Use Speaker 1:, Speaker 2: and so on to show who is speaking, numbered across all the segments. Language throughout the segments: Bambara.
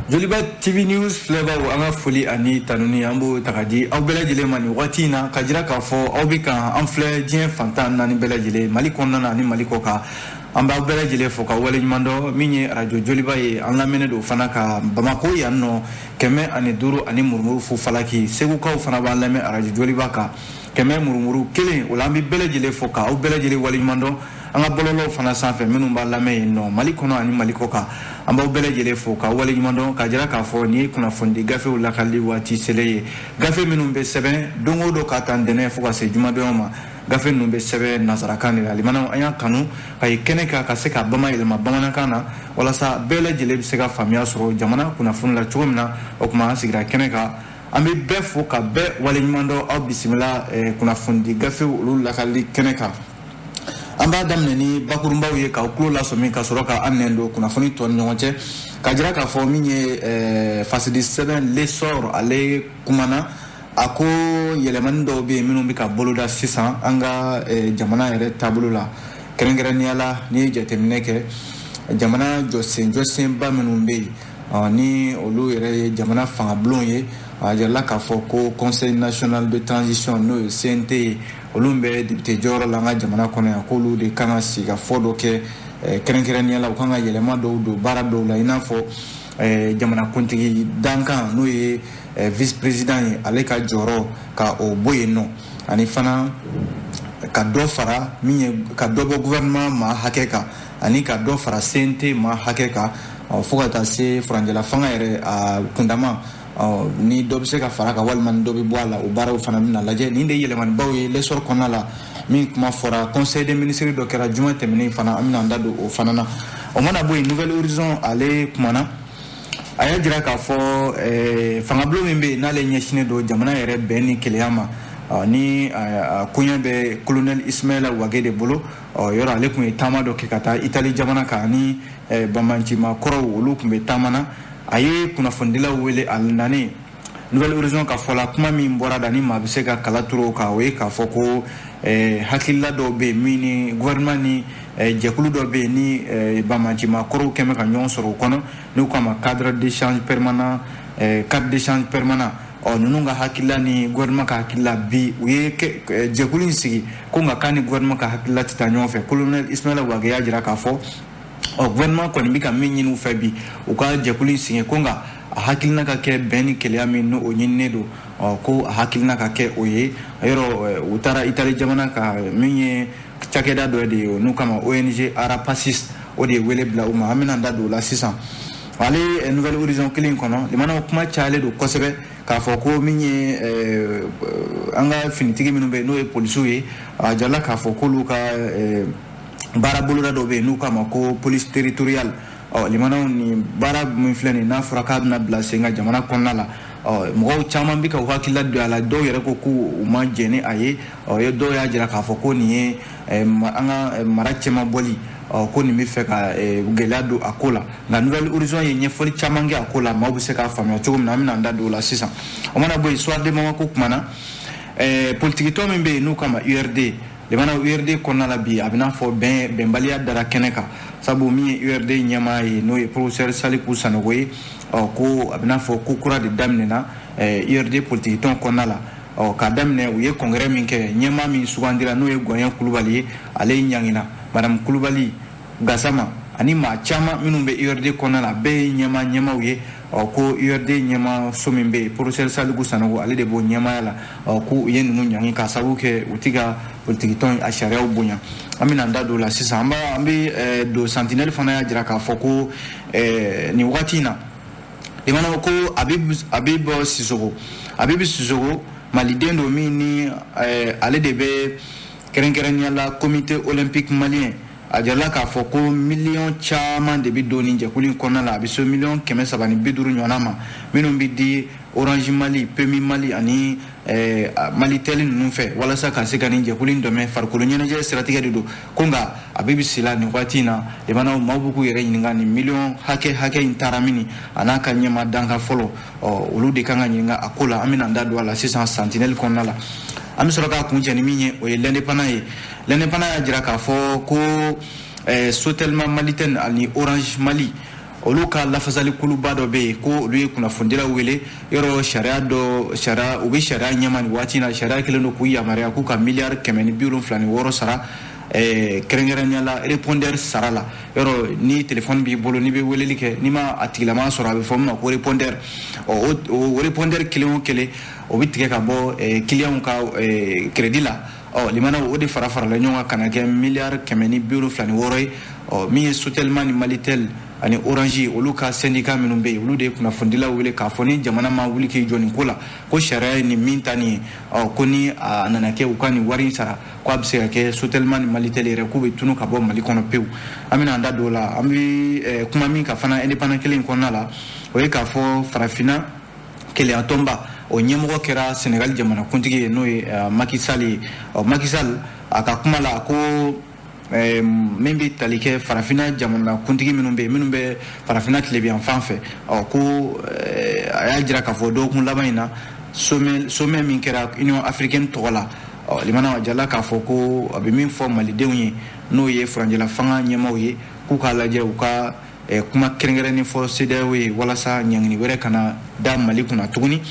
Speaker 1: Joliba TV News filɛbaw, an ka foli ani tanuni, an b'o ta ka di aw bɛɛ lajɛlen ma nin waati in na, ka jira k'a fɔ aw bɛ ka an filɛ diɲɛ fantan naani bɛɛ lajɛlen, Mali kɔnɔna na ani Mali kɔ kan. An b'aw bɛɛ lajɛlen fo ka waleɲuman dɔn. Min ye arajo Joliba ye, an lamɛnnen don fana ka Bamako yan nɔ, 105 ani murumuru fu falaki. Segukaw fana b'an lamɛn arajo Joliba kan, 100.1. O la, an bɛ bɛɛ lajɛlen fo ka aw bɛɛ lajɛlen waleɲuman dɔn. An ka bɔlɔlɔw fana sanfɛ, minnu b'a lamɛn yen nɔ Mali kɔnɔ ani Mali kɔ kan, an b'aw bɛɛ lajɛlen fo ka waleɲuman dɔn, ka jira k'a fɔ nin ye kunnafonidi gafew lakali waati selen ye. Gafe minnu bɛ sɛbɛn don o don ka taa ntɛnɛn fo ka se jumadonya ma, gafe ninnu bɛ sɛbɛn nansarakan de la. Limanaw, an y'a kanu ka ye kɛnɛ kan ka se ka bama yɛlɛma bamanankan na, walasa bɛɛ lajɛlen bɛ se ka faamuya sɔrɔ jamana kunnafoni la cogo min na. O tuma, an sigira kɛnɛ kan, an bɛ bɛɛ fo ka bɛɛ waleɲuman dɔn. Aw bisimila kunnafonidi gafew olu lakali kɛnɛ kan. An b'a daminɛ ni bakurunbaw ye k'aw tulo lasɔmi, ka sɔrɔ ka an nɛn don kunnafoni tɔ ni ɲɔgɔn cɛ, ka jira k'a fɔ min ye fasidi sɛbɛn L'Essor, ale kumana, a ko yɛlɛmani dɔw bɛ yen minnu bɛ ka boloda sisan an ka jamana yɛrɛ taabolo la. Kɛrɛnkɛrɛnnenya la, n'i ye jateminɛ kɛ, jamana jɔsen jɔsenba minnu bɛ yen, ni olu yɛrɛ ye jamana fangabulon ye, a jirala k'a fɔ ko Conseil national de transition, n'o ye CNT ye, olu bɛ député jɔyɔrɔ la an ka jamana kɔnɔ yan, k'olu de kan ka sigi ka fɔ dɔ kɛ. Kɛrɛnkɛrɛnnenya la, u kan ka yɛlɛma dɔw don baara dɔw la, i n'a fɔ jamanakuntigi dankan, n'o ye vice président ye, ale ka jɔyɔrɔ ka o bɔ yen nɔ, ani fana ka dɔ fara min ye, ka dɔ bɔ gouvernement maa hakɛ kan, ani ka dɔ fara CNT maa hakɛ kan, fo ka taa se furancɛla fanga yɛrɛ a kundama, ni dɔ bɛ se ka fara kan walima ni dɔ bɛ bɔ a la, o baaraw fana bɛna lajɛ. Nin de ye yɛlɛmanibaw ye L'Essor kɔnɔna la, min kuma fɔra conseil des ministres dɔ kɛra juma tɛmɛnen fana. An bɛna an da don o fana na. O mana bɔ yen, Nouvel Horizon, ale kumana, a y'a jira k'a fɔ fangabulon min bɛ yen, n'ale ɲɛsinnen don jamana yɛrɛ bɛn ni kelenya ma, ni a koɲɛ bɛ colonel Ismaïla Wagué de bolo. Yɔrɔ ale tun ye taama dɔ kɛ ka taa Itali jamana kan, ani banbaancima kɔrɔw, olu tun bɛ taama na. A ye kunnafonidilaw wele a nanen. Nouvel Horizon ka fɔ la, kuma min bɔra da ni maa bɛ se ka kala turu o kan, o ye k'a fɔ ko hakilila dɔw bɛ yen min ni gouvernement ni jɛkulu dɔ bɛ yen, ni banbaancima kɔrɔw kɛn bɛ ka ɲɔgɔn sɔrɔ o kɔnɔ, n'u k'a ma cadre d'échange permanent, cadre d'échange permanent. Ɔ, ninnu ka hakilila ni gouvernement ka hakilila, bi u ye jɛkulu in sigi ko nka k'a ni gouvernement ka hakilila tɛ taa ɲɔgɔn fɛ. Colonel Ismaïla Wagué y'a jira k'a fɔ, ɔ, gouvernement kɔni bɛ ka min ɲini u fɛ bi, u ka jɛkulu in sigi ko nka a hakilina ka kɛ bɛn ni kelenya min n'o ɲininen don, ɔ, ko a hakilina ka kɛ o ye. Yɔrɔ u taara Itali jamana ka min ye cakɛda dɔ de ye, n'u kama ONG Ara Pacis, o de ye wele bila u ma. An bɛna da don o la sisan. Ale Nouvel Horizon kelen kɔnɔ, limanaw, kuma cayalen don kosɛbɛ k'a fɔ ko min ye an ka finitigi minnu bɛ yen, n'o ye polisiw ye, a jirala k'a fɔ k'olu ka baara boloda dɔ bɛ yen n'u k'a ma ko police territoriale. Ɔ, limanaw, nin baara min filɛ nin, n'a fɔra k'a bɛna bila sen kan jamana kɔnɔna la, ɔ, mɔgɔw caman bɛ ka u hakilila don a la. Dɔw yɛrɛ ko k'u ma jɛn ni a ye. Ɔ, dɔw y'a jira k'a fɔ ko nin ye an ka mara cɛman bɔli, ɔ, ko nin bɛ fɛ ka gɛlɛya don a ko la. Nka Nouvel Horizon ye ɲɛfɔli caman kɛ a ko la, maaw bɛ se k'a faamuya cogo min na. An bɛna an da don o la sisan. O mana bɔ yen, Soir de Bamako kumana politikitɔn min bɛ yen n'u k'a ma URD. Limana, URD kɔnɔna la bi, a bɛ n'a fɔ bɛn bɛnbaliya dara kɛnɛ kan, sabu min ye URD ɲɛmaa ye, n'o ye professeur Saliku Sanogo ye, ɔ, ko a bɛ n'a fɔ ko kura de daminɛna URD politikitɔn kɔnɔna la. Ɔ, k'a daminɛ u ye congrès min kɛ, ɲɛmaa min sugandira, n'o ye Gɔnyɛ Kulubali ye, ale ɲangina. Madame Kulubali Gasama ani maa caman minnu bɛ URD kɔnɔna la, bɛɛ ye ɲɛmaa ɲɛmaaw ye. Ɔ, ko URD ɲɛmaa so min bɛ yen, professeur Saliku Sanogo, ale de b'o ɲɛmaaya la. Ɔ, ko u ye ninnu ɲangi k'a sababu kɛ u ti ka politikitɔn a sariyaw bonya. An bɛna an da don o la sisan. An b'a an bɛ don Sentinelle fana y'a jira k'a fɔ ko nin wagati in na, limanaw, ko Habib Sissoko, Habib Sissoko, maliden don min ni ale de bɛ kɛrɛnkɛrɛnnenya la Comité olympique malien. A jirala k'a fɔ ko miliyɔn caman de bɛ don nin jɛkulu in kɔnɔna la, a bɛ se miliyɔn 350 ɲɔgɔnna ma, minnu bɛ di Orange Mali, PMU Mali ani Malitel ninnu fɛ, walasa ka se ka nin jɛkulu in dɛmɛ. Farikolo ɲɛnajɛ siratigɛ de don. Ko nka a bɛ sila nin waati in na, limanaw, maaw b'u k'u yɛrɛ ɲininka nin miliyɔn hakɛ hakɛ in taara min, a n'a ka ɲɛma dankan fɔlɔ. Ɔ, olu de kan ka ɲininka a ko la. An bɛna an da don a la sisan Sentinelle kɔnɔna la. An bɛ sɔrɔ k'a kuncɛ ni min ye, o ye L'Indépendant ye. L'Indépendant y'a jira k'a fɔ ko Sotelma, Malitel ani Orange Mali, ɔ, Olu ka lafasali kuluba dɔ bɛ yen ko olu ye kunnafonidilaw wele yɔrɔ sariya dɔ sariya u bɛ sariya ɲɛma nin waati in na. Sariya kɛlen don k'u yamaruya k'u ka miliyari 176 sara, kɛrɛnkɛrɛnnenya la répondeur sara la. Yɔrɔ ni téléphone b'i bolo, n'i bɛ weleli kɛ, n'i ma a tigilama sɔrɔ, a bɛ fɔ min ma ko répondeur. Ɔ, o répondeur kelen o kelen, o bɛ tigɛ ka bɔ client ka crédit la. Ɔ, limanaw, o de fara farala ɲɔgɔn kan ka na kɛ miliyari 176 ye. Ɔ, min ye Sotelma ni Malitel ani Orange, olu ka syndicat minnu bɛ yen, olu de ye kunnafonidilaw wele k'a fɔ ni jamana ma wuli k'i jɔ nin ko la, ko sariya ye nin min ta nin ye, ɔ, ko ni a nana kɛ u ka nin wari in sara, ko a bɛ se ka kɛ Sotelma ni Malitel yɛrɛ k'u bɛ tunu ka bɔ Mali kɔnɔ pewu. An bɛna an da don o la. An bɛ kuma min kan fana Indépendant kelen in kɔnɔna la, o ye k'a fɔ Farafinna Kelenya tɔnba, o ɲɛmɔgɔ kɛra Senegali jamanakuntigi ye, n'o ye Macky Sall ye. Ɔ, Macky Sall a ka kuma la ko min bɛ tali kɛ Farafinna jamanakuntigi minnu bɛ yen, minnu bɛ Farafinna tilebiyan fan fɛ, ɔ, ko a y'a jira k'a fɔ dɔgɔkun laban in na, sommet min kɛra Union africaine tɔgɔ la, ɔ, limana a jala k'a fɔ ko a bɛ min fɔ malidenw ye, n'o ye furancɛla fanga ɲɛmaaw ye, k'u k'a lajɛ u ka kuma kɛrɛnkɛrɛnnen fɔ CEDEAO ye walasa ɲangini wɛrɛ kana da Mali kunna tuguni.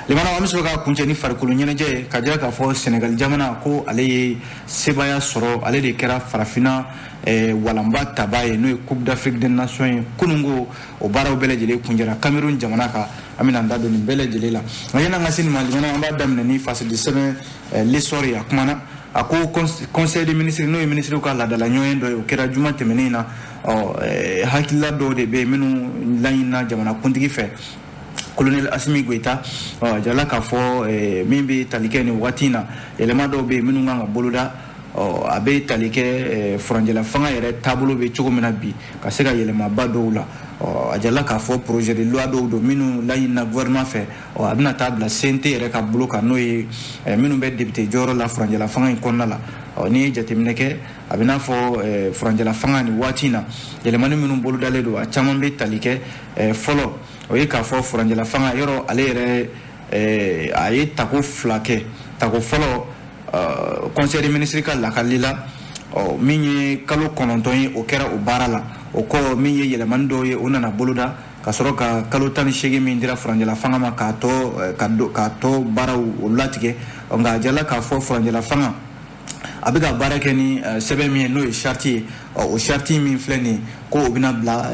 Speaker 1: Limana, an bɛ sɔrɔ ka kuncɛ ni farikolo ɲɛnajɛ ye, ka jira k'a fɔ Senegali jamana ko ale ye sebaaya sɔrɔ, ale de kɛra Farafinna walanba taba ye, n'o ye Coupe d'Afrique des Nations ye. Kununko o baaraw bɛɛ lajɛlen kuncɛra Cameroun jamana kan. An bɛna an da don nin bɛɛ lajɛlen la. Nka yanni an ka se nin ma, limana, an b'a daminɛ ni fasidi sɛbɛn L'Essor ye. A kumana, a ko conseil des ministres, n'o ye ministres ka laadala ɲɔgɔn dɔ ye, o kɛra juma tɛmɛnen in na. Ɔ, hakilila dɔw de bɛ yen minnu laɲinina jamanakuntigi fɛ, colonel Assimi Goïta. Ɔ, jala k'a fɔ min bɛ tali kɛ nin waati in na, yɛlɛma dɔw bɛ yen minnu kan ka boloda. Ɔ, a bɛ tali kɛ furancɛla fanga yɛrɛ taabolo bɛ cogo min na bi, ka se ka yɛlɛmaba dɔw la. Ɔ, a jala k'a fɔ projet de loi dɔw don minnu laɲinina gouvernement fɛ. Ɔ, a bɛna taa bila CNT yɛrɛ ka bolo kan, n'o ye minnu bɛ député jɔyɔrɔ la furancɛla fanga in kɔnɔna la. Ɔ, n'i ye jateminɛ kɛ, a bɛ n'a fɔ furancɛla fanga nin waati in na, yɛlɛmani minnu bolodalen don, a caman bɛ tali kɛ. Fɔlɔ, o ye k'a fɔ furancɛla fanga yɔrɔ ale yɛrɛ, a ye tako 2 kɛ. Tako fɔlɔ, conseil des ministres ka lakali la, ɔ, min ye kalo 9 ye, o kɛra o baara la. O kɔ, min ye yɛlɛmani dɔw ye, o nana boloda ka sɔrɔ ka kalo 18 min dira furancɛla fanga ma k'a tɔ ka k'a tɔ baaraw o latigɛ. Nka a jala k'a fɔ furancɛla fanga a bɛ ka baara kɛ ni sɛbɛn min ye, n'o ye charte ye. O charte min filɛ nin ye, ko o bɛna bila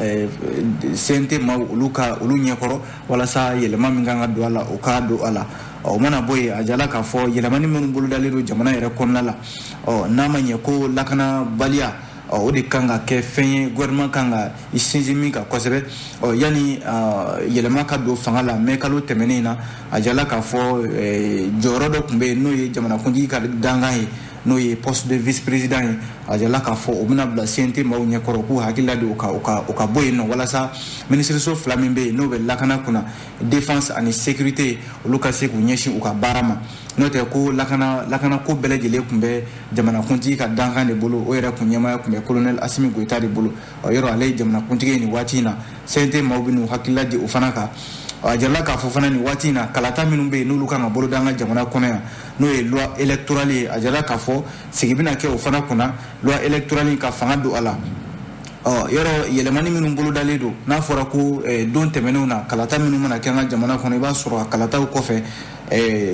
Speaker 1: CNT maaw olu ka olu ɲɛkɔrɔ walasa yɛlɛma min kan ka don a la, o ka don a la. O mana bɔ yen, a jala k'a fɔ yɛlɛmani minnu bolodalen don jamana yɛrɛ kɔnɔna la, ɔ, n'a ma ɲɛ ko lakanabaliya, ɔ, o de kan ka kɛ fɛn ye gouvernement kan ka i sinsin min kan kosɛbɛ. Ɔ, yanni yɛlɛma ka don fanga la mɛ kalo tɛmɛnen in na, a jala k'a fɔ jɔyɔrɔ dɔ tun bɛ yen, n'o ye jamanakuntigi ka dankan ye, n'o ye poste de vice président ye. A jala k'a fɔ o bɛna bila CNT maaw ɲɛkɔrɔ k'u hakili la don o ka bɔ yen nɔ, walasa minisiriso fila min bɛ yen, n'o bɛ lakana kunna, défense ani sécurité, olu ka se k'u ɲɛsin u ka baara ma. N'o tɛ ko lakanako bɛɛ lajɛlen tun bɛ jamanakuntigi ka dankan de bolo, o yɛrɛ kun ɲɛmaaya tun bɛ colonel Assimi Goïta de bolo. Ɔ, yɔrɔ ale ye jamanakuntigi ye nin waati in na, CNT maaw bɛ n'u hakilila di o fana kan. A jirala k'a fɔ fana nin waati in na, kalata minnu bɛ yen, n'olu kan ka boloda an ka jamana kɔnɔ yan, n'o ye loi électorale ye, a jirala k'a fɔ sigi bɛna kɛ o fana kunna, loi électorale ka fanga don a la. Ɔ, yɔrɔ yɛlɛmani minnu bolodalen don, n'a fɔra ko don tɛmɛnenw na, kalata minnu mana kɛ an ka jamana kɔnɔ, i b'a sɔrɔ a kalataw kɔfɛ,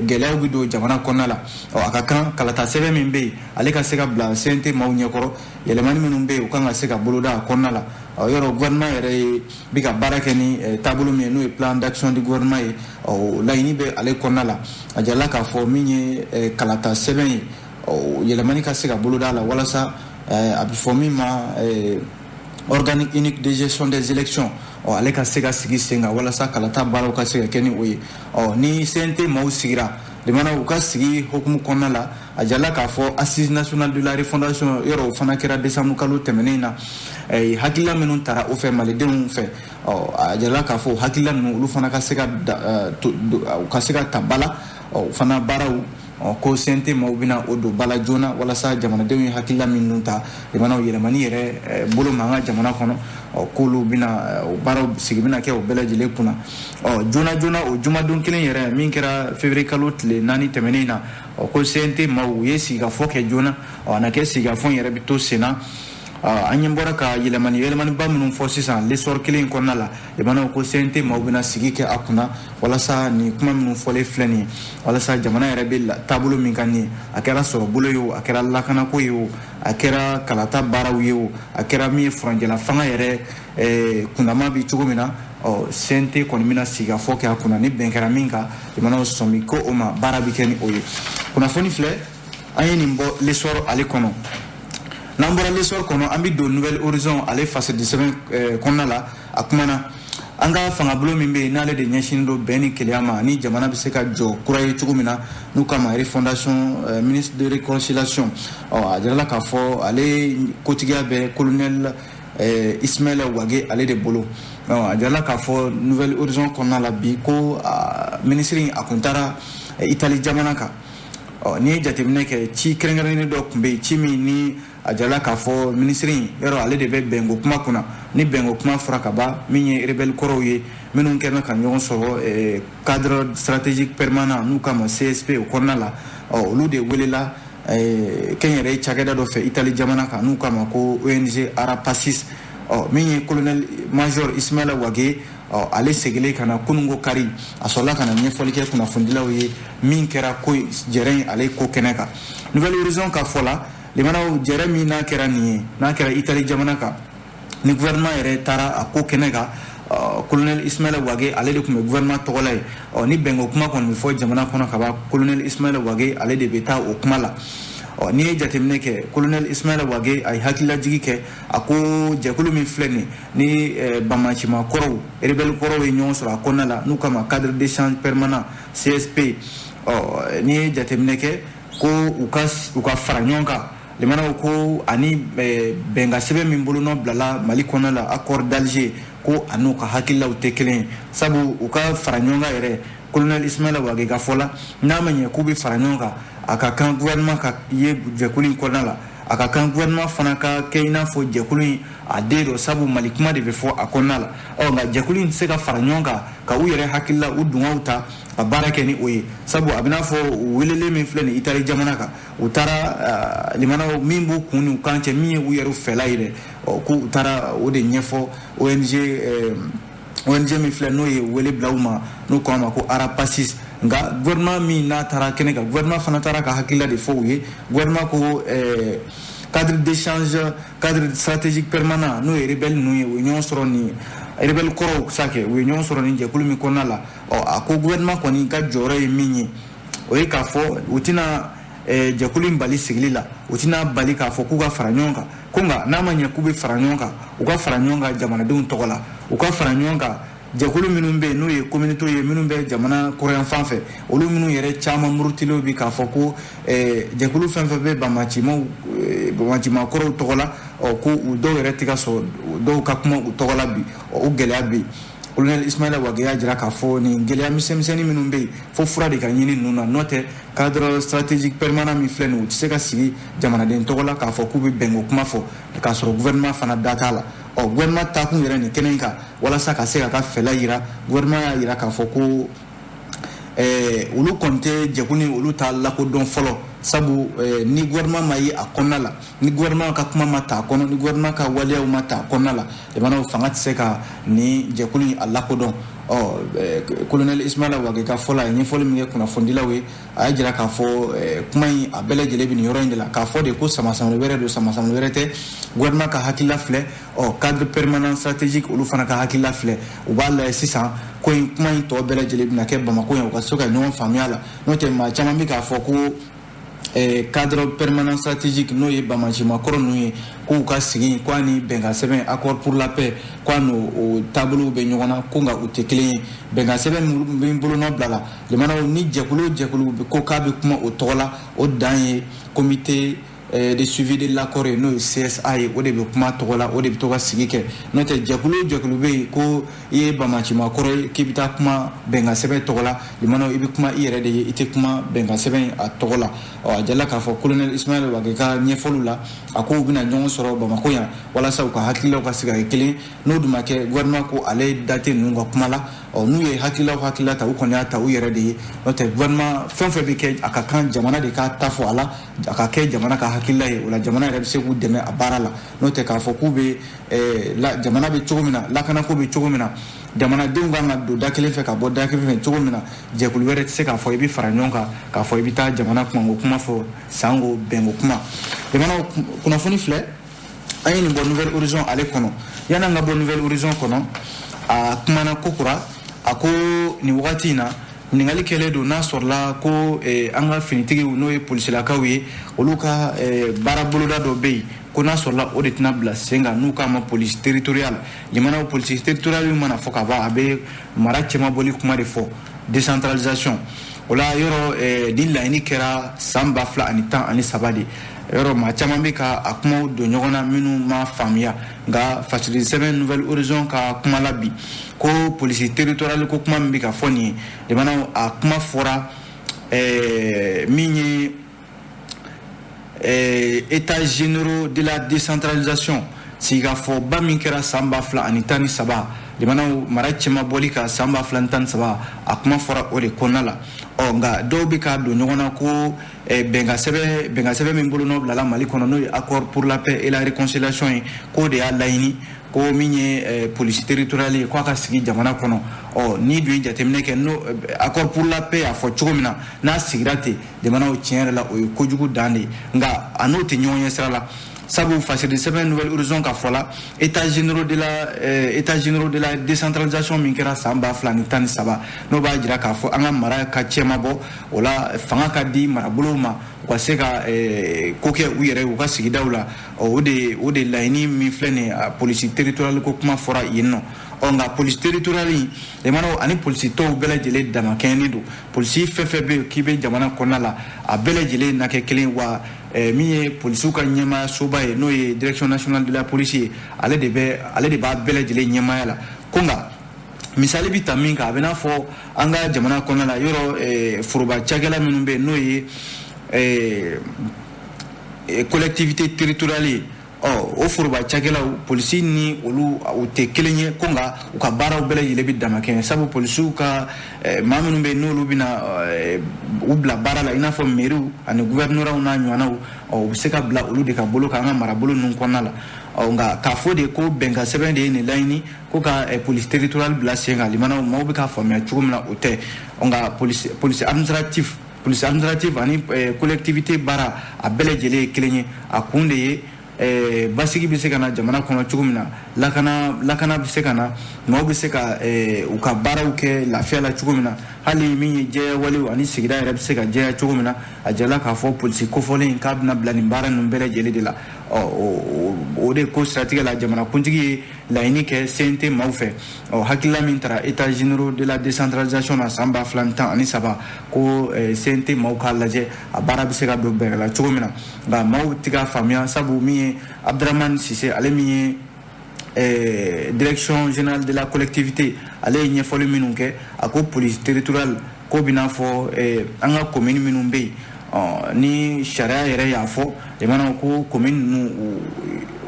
Speaker 1: gɛlɛyaw bɛ don jamana kɔnɔna la. Ɔ, a ka kan kalata sɛbɛn min bɛ yen, ale ka se ka bila CNT maaw ɲɛkɔrɔ, yɛlɛmani minnu bɛ yen, u kan ka se ka boloda a kɔnɔna la. Ɔ, yɔrɔ gouvernement yɛrɛ ye bɛ ka baara kɛ ni taabolo min ye, n'o ye plan d'action du gouvernement ye, ɔ, laɲini bɛ ale kɔnɔna la. A jirala k'a fɔ min ye kalata sɛbɛn ye, ɔ, yɛlɛmani ka se ka boloda a la walasa a bɛ fɔ min ma organe unique de gestion des élections, ɔ, ale ka se ka sigi sen kan walasa kalata baaraw ka se ka kɛ ni o ye. Ɔ, ni CNT maaw sigira, limana u ka sigi hokumu kɔnɔna la, a jirala k'a fɔ assise nationale de la refondation, yɔrɔ o fana kɛra décembre kalo tɛmɛnen na, hakilila minnu tara o fɛ malidenw fɛ, ɔ, a jirala k'a fɔ hakilila ninnu, olu fana u ka se ka ta ba la. Ɔ, o fana baaraw, ɔ, ko CNT maaw bɛna o don ba la joona walasa jamanadenw ye hakilila minnu ta, limanaw, yɛlɛmani yɛrɛ bolo ma an ka jamana kɔnɔ, ɔ, k'olu bɛna o baaraw sigi bɛna kɛ o bɛɛ lajɛlen kunna. Ɔ, joona joona, o jumadon kelen yɛrɛ min kɛra février kalo tile 4 tɛmɛnen na, ɔ, ko CNT maaw u ye sigikafɔ kɛ joona. Ɔ, a na kɛ sigikafɔ in yɛrɛ bɛ to sen na. An ɲɛ bɔra ka yɛlɛmaniba minnu fɔ sisan L'Essor kelen in kɔnɔna la, limanaw ko CNT maaw bɛna sigi kɛ a kunna walasa nin kuma minnu fɔlen filɛ nin ye, walasa jamana yɛrɛ bɛ taabolo min kan nin ye, a kɛra sɔrɔbolo ye o, a kɛra lakanako ye o, a kɛra kalata baaraw ye o, a kɛra min ye furancɛla fanga yɛrɛ kundama bi cogo min na. Ɔ CNT kɔni bɛna sigi ka fɔ kɛ a kunna, ni bɛn kɛra min kan, limanaw sɔmi ko o ma, baara bɛ kɛ ni o ye. Kunnafoni filɛ, an ye nin bɔ L'Essor ale kɔnɔ. N'an bɔra L'Essor kɔnɔ, an bɛ don Nouvel Horizon ale fasidi sɛbɛn kɔnɔna la. A kumana an ka fangabulon min bɛ yen n'ale de ɲɛsinnen don bɛn ni kelenya ma, ani jamana bɛ se ka jɔ kura ye cogo min na, n'u k'a ma refondation, ministre de réconciliation. Ɔ a jirala k'a fɔ ale kotigiya bɛ colonel Ismaël Wagué ale de bolo. A jirala k'a fɔ Nouvel Horizon kɔnɔna la bi ko ministre in a kun taara Itali jamana kan. Ɔ n'i ye jateminɛ kɛ, ci kɛrɛnkɛrɛnnen dɔ tun bɛ yen, ci min ni a jirala k'a fɔ ministre in yɔrɔ ale de bɛ bɛnko kuma kunna. Ni bɛnko kuma fɔra ka ban, min ye rebelle kɔrɔw ye minnu kɛlen ka ɲɔgɔn sɔrɔ cadre stratégique permanent n'u k'a ma CSP o kɔnɔna la, ɔ olu de welela kɛnyɛrɛye cakɛda dɔ fɛ Itali jamana kan n'u k'a ma ko ONG Arapasis. Ɔ min ye colonel major Ismaël Wagué, ɔ ale seginnen ka na kununko kari, a sɔrɔla ka na ɲɛfɔli kɛ kunnafonidilaw ye min kɛra ko jɛrɛ in ale ko kɛnɛ kan. Nouvel Horizon ka fɔ la, limanaw jɛrɛ min n'a kɛra nin ye, n'a kɛra Itali jamana kan, ni gouvernement yɛrɛ taara a ko kɛnɛ kan, colonel Ismaël Wagué ale de tun bɛ gouvernement tɔgɔ la ye. Ɔ ni bɛnko kuma kɔni bɛ fɔ jamana kɔnɔ ka ban, colonel Ismaël Wagué ale de bɛ taa o kuma la. Ɔ n'i ye jateminɛ kɛ, colonel Ismaël Wagué a ye hakililajigi kɛ, a ko jɛkulu min filɛ nin ni banbaancima kɔrɔw, rebelle kɔrɔw ye ɲɔgɔn sɔrɔ a kɔnɔna la n'u k'a ma cadre d'échange permanent CSP. Ɔ n'i ye jateminɛ kɛ ko u ka fara ɲɔgɔn kan, limanaw ko ani bɛnkan sɛbɛn min bolonɔ bilala Mali kɔnɔna la, accord d'Alger, ko a n'u ka hakililaw tɛ kelen ye, sabu u ka fara ɲɔgɔn kan yɛrɛ, colonel Ismaël Wagué ka fɔ la, n'a ma ɲɛ k'u bɛ fara ɲɔgɔn kan, a ka kan gouvernement ka ye jɛkulu in kɔnɔna la, a ka kan gouvernement fana ka kɛ i n'a fɔ jɛkulu in a den dɔ, sabu Mali kuma de bɛ fɔ a kɔnɔna la. Ɔ nka jɛkulu in tɛ se ka fara ɲɔgɔn kan ka u yɛrɛ hakilila u dungaw ta ka baara kɛ ni o ye, sabu a bɛ n'a fɔ u welelen min filɛ nin Itali jamana kan, u taara limanaw min b'u kun n'u kan cɛ, min ye u yɛrɛ fɛla ye dɛ, ɔ k'u taara o de ɲɛfɔ ONG min filɛ n'o ye wele bila u ma n'u k'a ma ko Arapasis. Nka gouvernement min n'a taara kɛnɛ kan, gouvernement fana taara ka hakilila de fɔ u ye. Gouvernement ko cadre d'échange, cadre stratégique permanent n'o ye rebelle ninnu ye, u ye ɲɔgɔn sɔrɔ nin rebelle kɔrɔw sa kɛ, u ye ɲɔgɔn sɔrɔ nin jɛkulu min kɔnɔna la. Ɔ a ko gouvernement kɔni ka jɔyɔrɔ ye min ye, o ye k'a fɔ u tɛna jɛkulu in bali sigili la, u tɛna bali k'a fɔ k'u ka fara ɲɔgɔn kan, ko nka n'a ma ɲɛ k'u bɛ fara ɲɔgɔn kan, u ka fara ɲɔgɔn kan jamanadenw tɔgɔ la, u ka fara ɲɔgɔn kan jɛkulu minnu bɛ yen n'o ye communauté ye minnu bɛ jamana kɔrɔyanfan fɛ, olu minnu yɛrɛ caman murutilenw bi k'a fɔ ko jɛkulu fɛn fɛn bɛ banbaancimaa kɔrɔw tɔgɔ la, ɔ ko u dɔw yɛrɛ tɛ ka sɔrɔ dɔw ka kuma u tɔgɔ la bi, o gɛlɛya bɛ yen. Colonel Ismaël Wagué y'a jira k'a fɔ nin gɛlɛya misɛnmisɛnnin minnu bɛ yen, fo fura de ka ɲini ninnu na, n'o tɛ cadre stratégique permanent min filɛ nin ye, u tɛ se ka sigi jamanaden tɔgɔ la k'a fɔ k'u bɛ bɛnko kuma fɔ k'a sɔrɔ gouvernement fana da t'a la. Ɔ gouvernement taakun yɛrɛ nin kɛnɛ in kan walasa ka se k'a ka fɛla yira, gouvernement y'a jira k'a fɔ ko olu kɔni tɛ jɛkulu in olu t'a lakodɔn fɔlɔ, sabu ni gouvernement ma ye a kɔnɔna la, ni gouvernement ka kuma ma ta a kɔnɔ, ni gouvernement ka waleyaw ma ta a kɔnɔna la, jamanaw fanga tɛ se ka nin jɛkulu in a lakodɔn. Ɔ colonel Ismaël Wagué ka fɔ la, a ye ɲɛfɔli min kɛ kunnafonidilaw ye, a y'a jira k'a fɔ kuma in a bɛɛ lajɛlen bɛ nin yɔrɔ in de la, k'a fɔ de ko sama-samali wɛrɛ don, sama-samali wɛrɛ tɛ, gouvernement ka hakilila filɛ, ɔ cadre permanent stratégique olu fana ka hakilila filɛ, u b'a lajɛ sisan ko in kuma in tɔ bɛɛ lajɛlen bɛna kɛ Bamakɔ yan, u ka se ka ɲɔgɔn faamuya la. N'o tɛ maa caman bɛ k'a fɔ ko cadre permanent stratégique n'o ye banbaancima kɔrɔ ninnu ye, k'u ka sigi ko a ni bɛnkan sɛbɛn accord pour la paix ko a n'o o taabolow bɛ ɲɔgɔn na, ko nka u tɛ kelen ye. Bɛnkan sɛbɛn min bolonɔ bila la, limanaw ni jɛkulu o jɛkulu ko k'a bɛ kuma o tɔgɔ la, o dan ye comité de suivi de l'accord ye n'o ye CSA ye, o de bɛ kuma tɔgɔ la, o de bɛ to ka sigi kɛ. N'o tɛ jɛkulu o jɛkulu bɛ yen ko i ye banbaancima kɔrɔ ye k'i bɛ taa kuma bɛnkan sɛbɛn tɔgɔ la, limanaw i bɛ kuma i yɛrɛ de ye, i tɛ kuma bɛnkan sɛbɛn a tɔgɔ la. Ɔ a jala k'a fɔ colonel Ismaël Wagué ka ɲɛfɔliw la, a ko u bɛna ɲɔgɔn sɔrɔ Bamakɔ yan walasa u ka hakililaw ka se ka kɛ kelen, n'o dun ma kɛ gouvernement ko ale da tɛ ninnu ka kuma la. Ɔ, n'u ye hakilila ta, u kɔni y'a ta u yɛrɛ de ye. N'o tɛ, gouvernement fɛn fɛn bɛ kɛ, a ka kan jamana de ka ta fɔ a la, a ka kɛ jamana ka hakilila ye. O la, jamana yɛrɛ bɛ se k'u dɛmɛ a baara la. N'o tɛ, k'a fɔ k'u bɛ jamana bɛ cogo min na, lakanako bɛ cogo min na, jamanadenw kan ka don da kelen fɛ ka bɔ da kelen fɛ cogo min na, jɛkulu wɛrɛ tɛ se k'a fɔ i bɛ fara ɲɔgɔn kan k'a fɔ i bɛ taa jamana kunkanko kuma fɔ, sango bɛnko kuma. Jamana kunnafoni filɛ, an ye nin bɔ Nouvelle Horizon ale kɔnɔ. Yan'an ka bɔ Nouvelle Horizon kɔnɔ, a kumana kokura, a ko nin wagati in na, ɲininkali kɛlen don n'a sɔrɔla ko an ka finitigiw, n'o ye polisilakaw ye, olu ka baara boloda dɔ bɛ yen, ko n'a sɔrɔla o de tɛna bila sen kan, n'u k'a ma police territoriale. Jamana police territoriale mana fɔ ka ban, a bɛ mara cɛmabɔli kuma de fɔ, décentralisation. O la yɔrɔ ni laɲini kɛra san 2013 de. Yɔrɔ maa caman bɛ ka a kumaw don ɲɔgɔn na minnu ma faamuya. Nka fasiri sɛbɛn Nouvelle Horizon ka kuma la bi, ko police territoriale ko kuma min bɛ ka fɔ nin ye, jamana a kuma fɔra min ye états généraux de la décentralisation, sigikafɔba min kɛra san 2013, jamanaw mara cɛmabɔli ka san 2013, a kuma fɔra o de kɔnɔna la. Ɔ, nka dɔw bɛ ka don ɲɔgɔn na ko bɛnkan sɛbɛn min bolonɔ bilala Mali kɔnɔ, n'o ye accord pour la paix et la réconciliation ye, k'o de y'a laɲini ko min ye police territoriale ye, k'a ka sigi jamana kɔnɔ. Ɔ, n'i dun ye jateminɛ kɛ, n'o accord pour la paix y'a fɔ cogo min na, n'a sigira ten, jamanaw, tiɲɛ yɛrɛ la, o ye kojugu dan de ye. Nka a n'o tɛ ɲɔgɔn ɲɛ sira la, sabu fasiri sɛbɛn Nouvelle Horizon ka fɔ la, états généraux de la décentralisation min kɛra san 2013, n'o b'a jira k'a fɔ an ka mara ka cɛma bɔ, o la fanga ka di marabolow ma, u ka se ka ko kɛ u yɛrɛ ye u ka sigidaw la. O de laɲini min filɛ nin ye, police territoriale ko kuma fɔra yen nɔ. Ɔ, nka police territoriale in, jamanaw ani polisi tɔw bɛɛ lajɛlen damakɛɲɛnen don. Polisi fɛn fɛn bɛ yen k'i bɛ jamana kɔnɔna la, a bɛɛ lajɛlen na kɛ kelen wa. Min ye polisiw ka ɲɛmaaya soba ye, n'o ye Direction nationale de la police ye, ale de b'a bɛɛ lajɛlen ɲɛmaaya la. Ko nka misali bi ta min kan, a bɛ n'a fɔ an ka jamana kɔnɔna la, yɔrɔ foroba cakɛla minnu bɛ yen, n'o ye collectivité territoriale ye, ɔ, o foroba cakɛlaw, polisi ni olu u tɛ kelen ye. Ko nka u ka baaraw bɛɛ lajɛlen bɛ damakɛɲɛ, sabu polisiw ka maa minnu bɛ yen, n'olu bɛna u bila baara la, i n'a fɔ meriw ani gouvernoratw n'a ɲɔgɔnnaw, ɔ, u bɛ se ka bila olu de ka bolo kan an ka marabolo ninnu kɔnɔna la. Ɔ, nka k'a fɔ de ko bɛnkan sɛbɛn de ye nin laɲini ko ka police territoriale bila sen kan, limanaw, maaw bɛ k'a faamuya cogo min na, o tɛ. Nka police administrative ani collectivité baara, a bɛɛ lajɛlen ye kelen ye. A kun de ye basigi bɛ se ka na jamana kɔnɔ cogo min na, lakana bɛ se ka na, maaw bɛ se ka u ka baaraw kɛ lafiya la cogo min na, hali min ye jɛya walew ani sigida yɛrɛ bɛ se ka jɛya cogo min na. A jirala k'a fɔ polisi kofɔlen k'a bɛna bila nin baara ninnu bɛɛ lajɛlen de la. Ɔ, o de ko siratigɛ la, jamanakuntigi ye laɲini kɛ CNT maaw fɛ. Ɔ, hakilila min tara états généraux de la décentralisation na san 2013, ko CNT maaw k'a lajɛ a baara bɛ se ka don bɛrɛ la cogo min na. Nka maaw tɛ k'a faamuya, sabu min ye Abdramane Cissé, ale min ye Direction générale de la collectivité, ale ye ɲɛfɔli minnu kɛ, a ko police territoriale ko bɛ n'a fɔ an ka commune minnu bɛ yen, ni sariya yɛrɛ y'a fɔ jamana ko commune ninnu,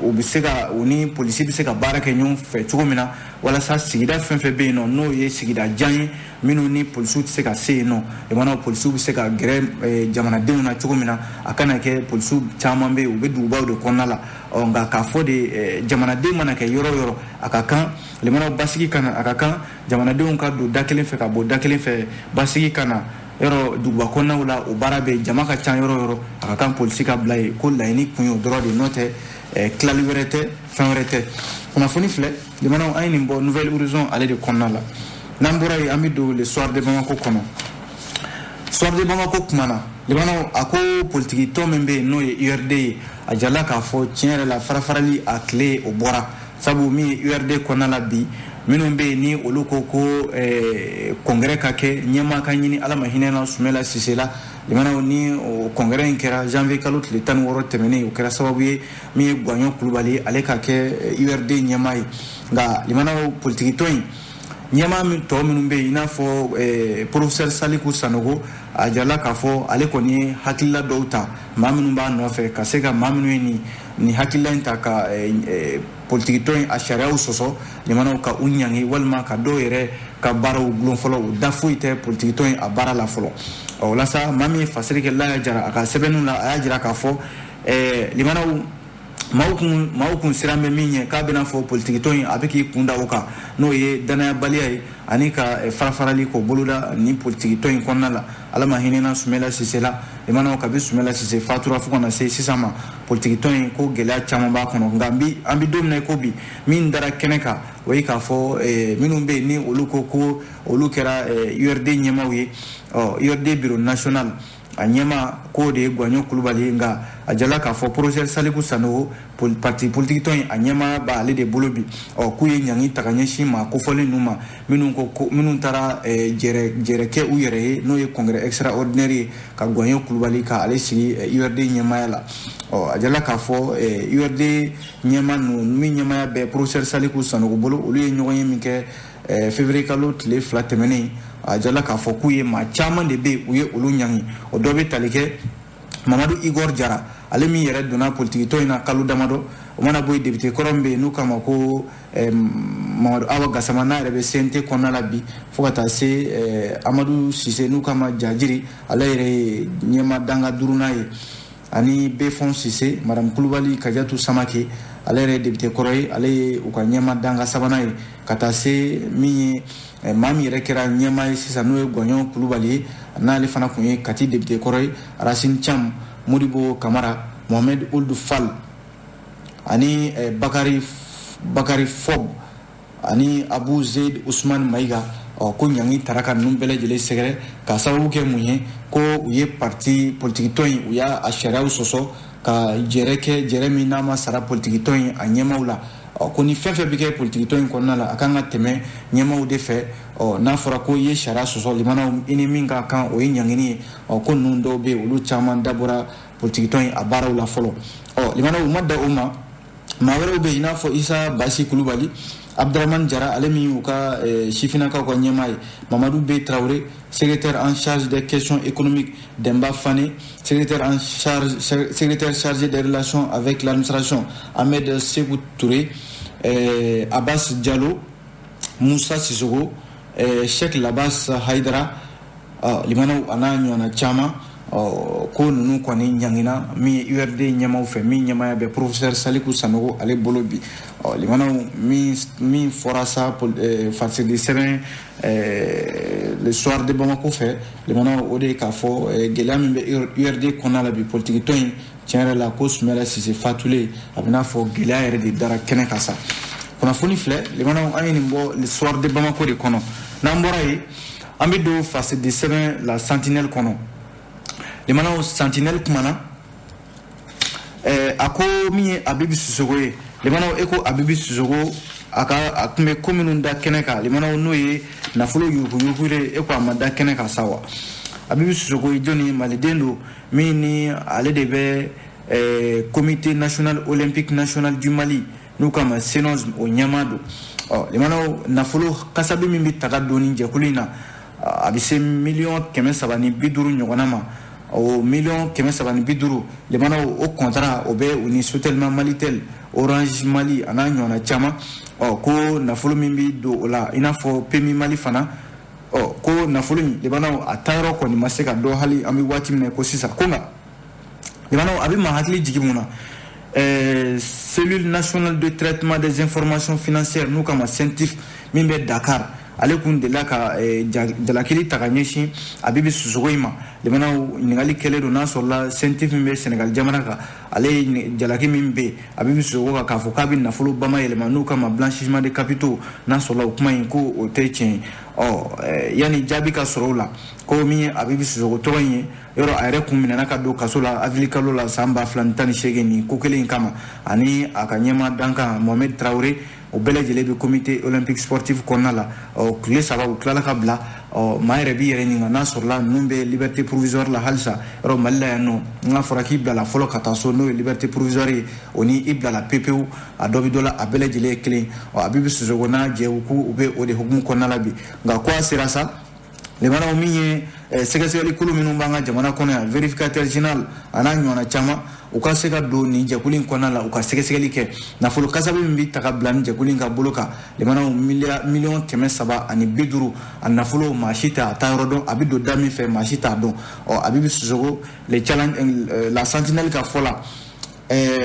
Speaker 1: u bɛ se ka, u ni polisi bɛ se ka baara kɛ ɲɔgɔn fɛ cogo min na, walasa sigida fɛn fɛn bɛ yen nɔ, n'o ye sigida jan ye, minnu ni polisiw tɛ se ka se yen nɔ, jamana polisiw bɛ se ka gɛrɛ jamanadenw na cogo min na, a kana kɛ polisiw caman bɛ yen, u bɛ dugubaw de kɔnɔna la. Ɔ, nka k'a fɔ de jamanaden mana kɛ yɔrɔ o yɔrɔ, a ka kan limanaw basigi ka na, a ka kan jamanadenw ka don da kelen fɛ ka bɔ da kelen fɛ, basigi ka na yɔrɔ duguba kɔnɔnaw la, o baara bɛ jama ka ca yɔrɔ o yɔrɔ, a ka kan polisi ka bila yen. Ko laɲini kun ye o dɔrɔn de ye, n'o tɛ tilali wɛrɛ tɛ, fɛn wɛrɛ tɛ. Kunnafoni filɛ, jamanaw, an ye nin bɔ Nouvelle Horizon ale de kɔnɔna la. N'an bɔra yen, an bɛ don Le Soir de Bamako kɔnɔ. Soir de Bamako kumana, jamanaw, a ko politiki tɔn min bɛ yen, n'o ye URD ye, a jirala k'a fɔ tiɲɛ yɛrɛ la, farafarali a tile o bɔra, sabu min ye URD kɔnɔna la bi, minnu bɛ yen ni olu ko ko congrès ka kɛ, ɲɛmaa ka ɲini, Ala ma hinɛ na Sumala Sise la, jamanaw, ni o congrès in kɛra janvier kalo tile 16 tɛmɛnen, o kɛra sababu ye min ye Gwaɲɔ Kulubali, ale ka kɛ URD ɲɛmaa ye. Nka limanaw, politiki tɔn in ɲɛmaa min tɔ minnu bɛ yen, i n'a fɔ professeur Saliku Sanogo, a jirala k'a fɔ ale kɔni ye hakilila dɔw ta maa minnu b'a nɔfɛ ka se ka maa minnu ye nin nin hakilila in ta ka politiki tɔn in a sariyaw sɔsɔ, limanaw ka u ɲangi walima ka dɔw yɛrɛ ka baaraw gulon fɔlɔ, u da foyi tɛ politiki tɔn in a baara la fɔlɔ. Ɔ walasa maa min ye fasiri kɛ Laya Jara a ka sɛbɛnniw la, a y'a jira k'a fɔ limanaw maaw kun siran bɛ min ɲɛ k'a bɛna fɔ politiki tɔn in a bɛ k'i kun da o kan, n'o ye danayabaliya ye ani ka farafarali k'o boloda ni politiki tɔn in kɔnɔna la. Ala ma hinɛna Sumela Sise la, limanaw kabi Sumela Sise fatura fo ka na se sisan ma, politiki tɔn in ko gɛlɛya caman b'a kɔnɔ. Nka an bi don min na i ko bi, min dara kɛnɛ kan o ye k'a fɔ minnu bɛ yen ni olu ko ko olu kɛra URD ɲɛmaaw ye, ɔ URD bureau national a ɲɛma k'o de ye Gwaɲɔ Kulubali ye. Nka a jala k'a fɔ professeur Saliku Sanogo, parti politique tɔn in a ɲɛma b'ale de bolo bi. Ɔ k'u ye ɲangi ta ka ɲɛsin maa kofɔlen ninnu ma, minnu ko minnu taara jɛrɛ kɛ u yɛrɛ ye, n'o ye congrès extraordinaire ye, ka Gwaɲɔ Kulubali k'ale sigi URD ɲɛmaaya la. Ɔ a jala k'a fɔ URD ɲɛma ninnu min ɲɛmaaya bɛ professeur Saliku Sanogo bolo, olu ye ɲɔgɔn ye min kɛ février kalo tile 2 tɛmɛnen, a jala k'a fɔ k'u ye maa caman de bɛ yen u ye olu ɲangi. O dɔ bɛ tali kɛ Mamadu Igor Jara, ale min yɛrɛ donna politiki tɔn in na kalo damadɔ, o mana bɔ yen député kɔrɔ min bɛ yen n'u k'a ma ko Mamadu Awa Gasama, n'a yɛrɛ bɛ CNT kɔnɔna la bi, fo ka taa se Amadu Sise n'u k'a ma Jajiri, ale yɛrɛ ye ɲɛma danga duurunan ye, ani Befon Sise, Madame Kulubali Kajatu Samake, ale yɛrɛ ye député kɔrɔ ye, ale ye u ka ɲɛma danga sabanan ye, ka taa se min ye maa min yɛrɛ kɛra ɲɛmaa ye sisan n'o ye Gwaɲɔ Kulubali ye, n'ale fana tun ye Kati député kɔrɔ ye, Racine Thiam, Modibo Kamara, Mohamed Ould Fall ani Bakari Fob ani Abu Zeid Ousmane Maïga. Ɔ ko ɲangi taara ka ninnu bɛɛ lajɛlen sɛgɛrɛ k'a sababu kɛ mun ye, ko u ye parti politique tɔn in u y'a sariyaw sɔsɔ ka jɛrɛ kɛ, jɛrɛ min n'a ma sara politiki tɔn in a ɲɛmaaw la. Ɔ ko ni fɛn fɛn bɛ kɛ politiki tɔn in kɔnɔna la, a kan ka tɛmɛ ɲɛmaaw de fɛ. Ɔ n'a fɔra ko i ye sariya sɔsɔ, limanaw i ni min ka kan o ye ɲangini ye. Ɔ ko ninnu dɔw bɛ yen olu caman dabɔra politiki tɔn in a baaraw la fɔlɔ. Ɔ limanaw u ma da o ma, maa wɛrɛw bɛ yen i n'a fɔ Isa Basi Kulubali, Abdraman Jara, ale min y'u ka sifinnakaw ka ɲɛmaa ye, Mamadou B Traoré, secrétaire en charge des questions économiques, Demba Fane, secrétaire chargé des relations avec l'administration, Ahmed Sekou Touré, Abbas Diallo, Moussa Sissoko, Cheikh Labas Haidara, limanaw a n'a ɲɔgɔnna caman. Ko ninnu kɔni ɲangina min ye URD ɲɛmaaw fɛ, min ɲɛmaaya bɛ professeur Saliku Sanogo ale bolo bi. Ɔ limanaw min fɔra sa fasiri sɛbɛn Le Soir de Bamako fɛ, limanaw o de ye k'a fɔ gɛlɛya min bɛ URD kɔnɔna la bi, politiki tɔn in tiɲɛ yɛrɛ la ko Sumala Sise fatulen, a bɛ n'a fɔ gɛlɛya yɛrɛ de dara kɛnɛ kan sa. Kunnafoni filɛ limanaw, an ye nin bɔ Le Soir de Bamako de kɔnɔ. N'an bɔra yen, an bɛ don fasiri sɛbɛn La Sentinelle kɔnɔ. Limanaw Sentinelle kumana a ko min ye Abibi Sisoko ye, limanaw e ko Abibi Sisoko a ka a tun bɛ ko minnu da kɛnɛ kan, limanaw n'o ye nafolo yuruguyurugu ye, e ko a ma da kɛnɛ kan sa wa. Abibi Sisoko ye jɔnni ye? Maliden don min ni ale de bɛ comité national olympique national du Mali n'u k'a ma CNOS, o ɲɛmaa don. Ɔ limanaw nafolo kasabi min bɛ taga don nin jɛkulu in na, a bɛ se 350 miliyɔn ɲɔgɔnna ma. O 350 miliyɔn, limanaw o contrat o bɛ u ni Sotelma, Malitel, Orange Mali a n'a ɲɔgɔnna caman. Ɔ ko nafolo min bɛ don o la, i n'a fɔ PMI Mali fana, ɔ ko nafolo in limanaw a taayɔrɔ kɔni ma se ka dɔn hali an bɛ waati min na ko sisan. Ko nka limanaw a bɛ maa hakili jigin mun na, cellule nationale de traitement des informations financières n'u k'a ma CENTIF min bɛ Dakar, ale kun delila ka jalakili ta ka ɲɛsin Abibi Sisoko in ma. Limanaw ɲininkali kɛlen don n'a sɔrɔla CENTIF min bɛ Senegal jamana kan, ale ye jalaki min bɛ Abibi Sisoko kan k'a fɔ k'a bɛ nafolo bama yɛlɛma n'u kama blanchiment de capitaux, n'a sɔrɔla o kuma in ko o tɛ tiɲɛ ye. Ɔ yanni jaabi ka sɔrɔ o la, ko min ye Abibi Sisoko tɔgɔ in ye, yɔrɔ a yɛrɛ kun minɛna ka don kaso la avril kalo la san 2018 nin ko kelen in kama, ani a ka ɲɛma dankan Mohamed Traoré, o bɛɛ lajɛlen bɛ comité olympique sportif kɔnɔna la. Ɔ tile 3 u tilala ka bila. Ɔ maa yɛrɛ b'i yɛrɛ ɲininka n'a sɔrɔla ninnu bɛ liberté provisoire la halisa. Yɔrɔ Mali la yan nɔ, n'a fɔra k'i bilala fɔlɔ ka taa so, n'o ye liberté provisoire ye, o ni i bilala pepewu, a dɔ bɛ dɔ la, a bɛɛ lajɛlen ye kelen. Ɔ Abibi Sisoko n'a jɛ k'u bɛ o de hukumu kɔnɔna la bi. Nka ko a sera sa, limanaw min ye sɛgɛsɛgɛli kulu minnu b'an ka jamana kɔnɔ yan, vérificateur général a n'a ɲɔgɔnna caman, u ka se ka don nin jɛkulu in kɔnɔna la, u ka sɛgɛsɛgɛli kɛ nafolo kasabi min bɛ ta ka bila nin jɛkulu in ka bolo kan. Limanaw, 350 miliyɔn, a nafolo maa si tɛ a taa yɔrɔ dɔn, a bɛ don da min fɛ, maa si t'a dɔn. Ɔ, Abibi Sisoko, le challenge, la Sentinelle ka fɔ la,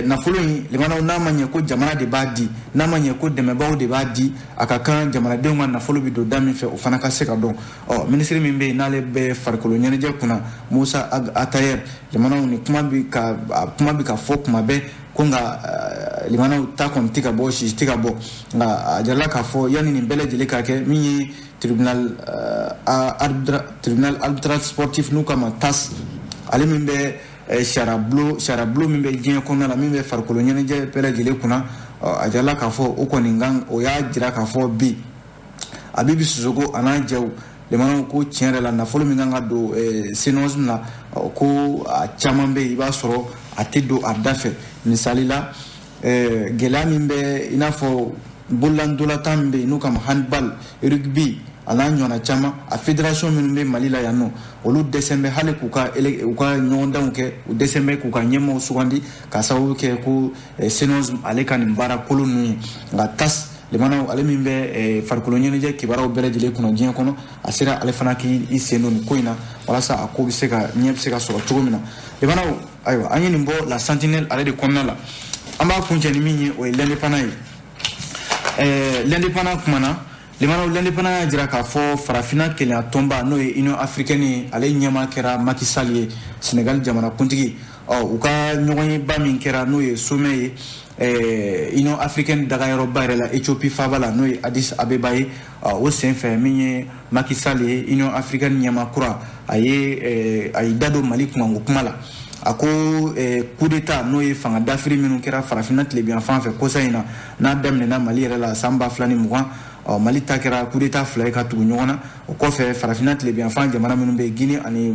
Speaker 1: nafolo in, limanaw, n'a ma ɲɛ ko jamana de b'a di, n'a ma ɲɛ ko dɛmɛbaaw de b'a di, a ka kan jamanadenw ka nafolo bɛ don da min fɛ, o fana ka se ka dɔn. Ɔ, minisiri min bɛ yen n'ale bɛ farikolo ɲɛnajɛ kunna, Musa Atayer, jamanaw, ni kuma bi ka kuma bi ka fɔ kuma bɛɛ ko nka limanaw ta kɔni tɛ ka bɔ, sisi tɛ ka bɔ. Nka a jirala k'a fɔ yanni nin bɛɛ lajɛlen ka kɛ, min ye tribunal arbitral sportif n'u kama TAS, ale min bɛ sariya min bɛ diɲɛ kɔnɔna la, min bɛ farikolo ɲɛnajɛ bɛɛ lajɛlen kunna, a jirala k'a fɔ o kɔni kan, o y'a jira k'a fɔ bi Abibi Sisoko a n'a jɛw, limanaw, ko tiɲɛ yɛrɛ la, nafolo min kan ka don CNOSM la, ko a caman bɛ yen, i b'a sɔrɔ a tɛ don a da fɛ. Misali la, gɛlɛya min bɛ i n'a fɔ bololandolantan min bɛ yen n'u kama handball, rugby, a n'a ɲɔgɔnna caman, a fédération minnu bɛ Mali la yan nɔ, olu dɛsɛ bɛ hali k'u ka u ka ɲɔgɔndanw kɛ, u dɛsɛ bɛ k'u ka ɲɛmaaw sugandi k'a sababu kɛ ko CNOSM ale ka nin baara kolon ninnu ye. Nka TAS, limanaw, ale min bɛ farikolo ɲɛnajɛ kibaruyaw bɛɛ lajɛlen kunna diɲɛ kɔnɔ, a sera ale fana k'i sen don nin ko in na walasa a ko bɛ se ka ɲɛ bɛ se ka sɔrɔ cogo min na. Limanaw, ayiwa, an ye nin bɔ la Sentinelle ale de kɔnɔna la. An b'a kuncɛ ni min ye, o ye L'Indépendant ye. L'Indépendant kumana, limanaw, L'Indépendant y'a jira k'a fɔ Farafinna kelenya tɔnba, n'o ye Union africaine ye, ale ɲɛmaa kɛra Macky Sall ye, Sénégal jamanakuntigi. Ɔ, u ka ɲɔgɔnyeba min kɛra, n'o ye sommet ye Union africaine dagayɔrɔba yɛrɛ la, Éthiopie faaba la, n'o ye Addis Abeba ye, o senfɛ, min ye Macky Sall ye, Union africaine ɲɛmaa kura, a ye da don Mali kunkanko kuma la. A ko coup d'état, n'o ye fanga dafiri minnu kɛra Farafinna tilebinyanfan fɛ kɔsa in na, n'a daminɛna Mali yɛrɛ la san 2020. Ɔ, Mali ta kɛra coup d'état fila ye ka tugu ɲɔgɔn na. O kɔfɛ, Farafinna tilebinyanfan jamana minnu bɛ yen, Guinée ani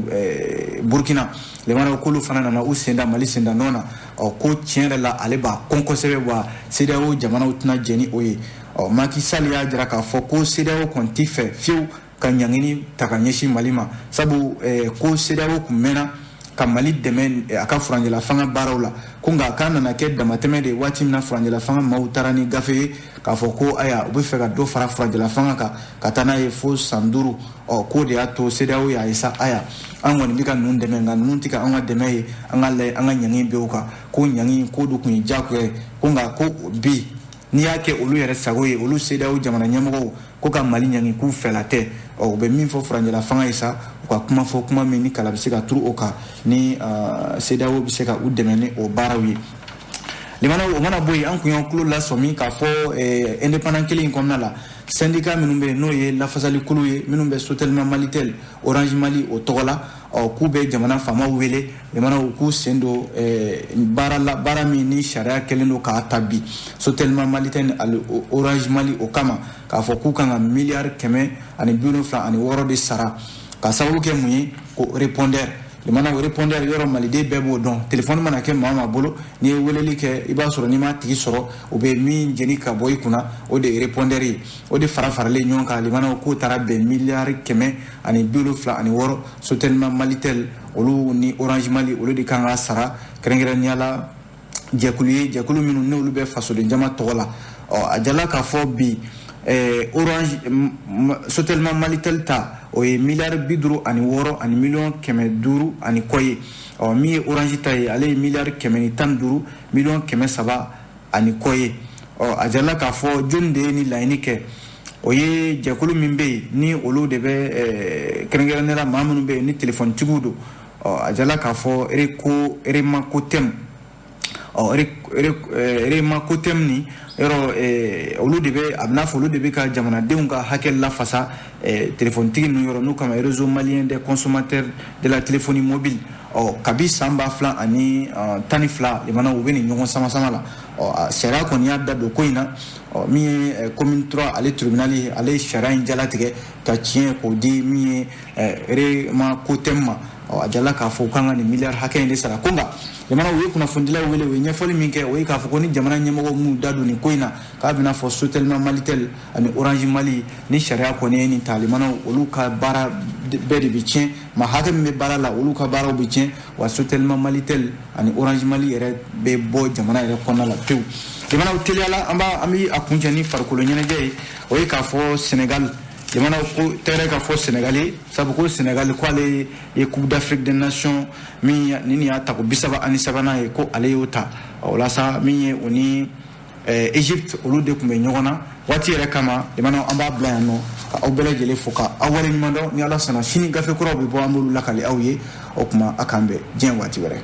Speaker 1: Burkina, limanaw, k'olu fana nana u sen da Mali senda nɔ na. Ɔ, ko tiɲɛ yɛrɛ la, ale b'a kɔn kosɛbɛ, wa CEDEAO jamanaw tɛna jɛn ni o ye. Ɔ, Macky Sall y'a jira k'a fɔ ko CEDEAO kɔni t'i fɛ fiyewu ka ɲangini ta ka ɲɛsin Mali ma, sabu ko CEDEAO kun mɛnna ka Mali dɛmɛ a ka furancɛla fanga baaraw la, ko nka k'a nana kɛ damatɛmɛ de ye waati min na furancɛla fanga maaw taara ni gafe ye k'a fɔ ko ayiwa, u bɛ fɛ ka dɔ fara furancɛla fanga kan ka taa n'a ye fo san 5. Ɔ, k'o de y'a to CEDEAO y'a ye sa, ayiwa, an kɔni bɛ ka ninnu dɛmɛ, nka ninnu tɛ ka an ka dɛmɛ ye, an ka lajɛ an ka ɲangi bɛ o kan, ko ɲangi k'o de tun ye diyagoya ye. Ko nka ko bi n'i y'a kɛ olu yɛrɛ sago ye, olu CEDEAO jamana ɲɛmɔgɔw ko ka Mali ɲangi, k'u fɛla tɛ. Ɔ, u bɛ min fɔ furancɛla fanga ye sa, u ka kuma fɔ kuma min ni kala bɛ se ka turu o kan, ni CEDEAO bɛ se ka u dɛmɛ ni o baaraw ye. Limanaw, o mana bɔ yen, an kun y'an tulo lasɔmi k'a fɔ Indépendant kelen in kɔnɔna la, syndicat minnu bɛ yen, n'o ye lafasalikulu ye, minnu bɛ Sotelma Malitel, Orange Mali o tɔgɔ la, ɔ, k'u bɛ jamana faamaw wele, limanaw, k'u sen don baara la, baara min ni sariya kɛlen don k'a ta bi Sotelma Malitel ani Orange Mali o kama, k'a fɔ k'u kan ka 176 miliyari de sara, ka sababu kɛ mun ye? Ko répondeur. Limana, o répondeur yɔrɔ, maliden bɛɛ b'o dɔn. Telefɔni mana kɛ maa o maa bolo, n'i ye weleli kɛ, i b'a sɔrɔ n'i m'a tigi sɔrɔ, o bɛ min jeni ka bɔ i kunna, o de ye répondeur ye. O de fara faralen ɲɔgɔn kan, limanaw, k'o taara bɛn 176 miliyari. Sotelma Malitel olu ni Orange Mali, olu de kan ka sara, kɛrɛnkɛrɛnnenya la jɛkulu ye, jɛkulu minnu n'olu bɛ fasoden jama tɔgɔ la. Ɔ, a jala k'a fɔ bi Orange, Sotelma Malitel ta, o ye 56 ani miliyɔn 500 ani kɔ ye. Ɔ, min ye Orange ta ye, ale ye 115 miliyɔn 300 ani kɔ ye. Ɔ, a jala k'a fɔ jɔnni de ye ni laɲini kɛ? O ye jɛkulu min bɛ yen ni olu de bɛ, kɛrɛnkɛrɛnnenya la maa minnu bɛ yen ni telefɔnitigiw don. Ɔ, a jala k'a fɔ Ereko Eremakotem, ɔ, Eremakotem ni yɔrɔ, olu de bɛ, a bɛ n'a fɔ olu de bɛ ka jamanadenw ka hakɛ lafasa telefɔnitigi ninnu yɔrɔ, n'u kama Réseau malien des consommateurs de la téléphonie mobile. Ɔ, kabi san 2012, limanaw, u bɛ nin ɲɔgɔn sama sama la. Ɔ, sariya kɔni y'a da don ko in na. Ɔ, min ye commune 3 ale tribunal ye, ale ye sariya in jalatigɛ ka tiɲɛ k'o di min ye Eremakotem ma. Ɔ, a jirala k'a fɔ u kan ka nin miliyari hakɛ in de sara. Ko nka jamana, u ye kunnafonidilaw wele, u ye ɲɛfɔli min kɛ, o ye k'a fɔ ko ni jamana ɲɛmɔgɔw m'u da don nin ko in na, k'a bɛna fɔ Sotelma, Malitel ani Orange Mali, ni sariya kɔni ye nin ta, limanaw, olu ka baara bɛɛ de bɛ tiɲɛ. Maa hakɛ min bɛ baara la, olu ka baaraw bɛ tiɲɛ. Wa Sotelma, Malitel ani Orange Mali yɛrɛ bɛ bɔ jamana yɛrɛ kɔnɔna la pewu. Jamanaw, teliyala, an b'a an bɛ a kuncɛ ni farikolo ɲɛnajɛ ye. O ye k'a fɔ Sénégal jamana ko tɛgɛrɛ ka fɔ Sénégal ye, sabu ko Sénégal ko ale ye Coupe d'Afrique des Nations min ni nin y'a tako 33nan ye, ko ale y'o ta. O la sa, min ye o ni Égypte, olu de tun bɛ ɲɔgɔn na waati yɛrɛ kama. Jamana, an b'a bila yan nɔ ka aw bɛɛ lajɛlen fo ka aw waleɲuman dɔn. Ni Ala sɔnna, sini gafe kuraw bɛ bɔ, an b'olu lakali aw ye. O tuma, a k'an bɛn diɲɛ waati wɛrɛ.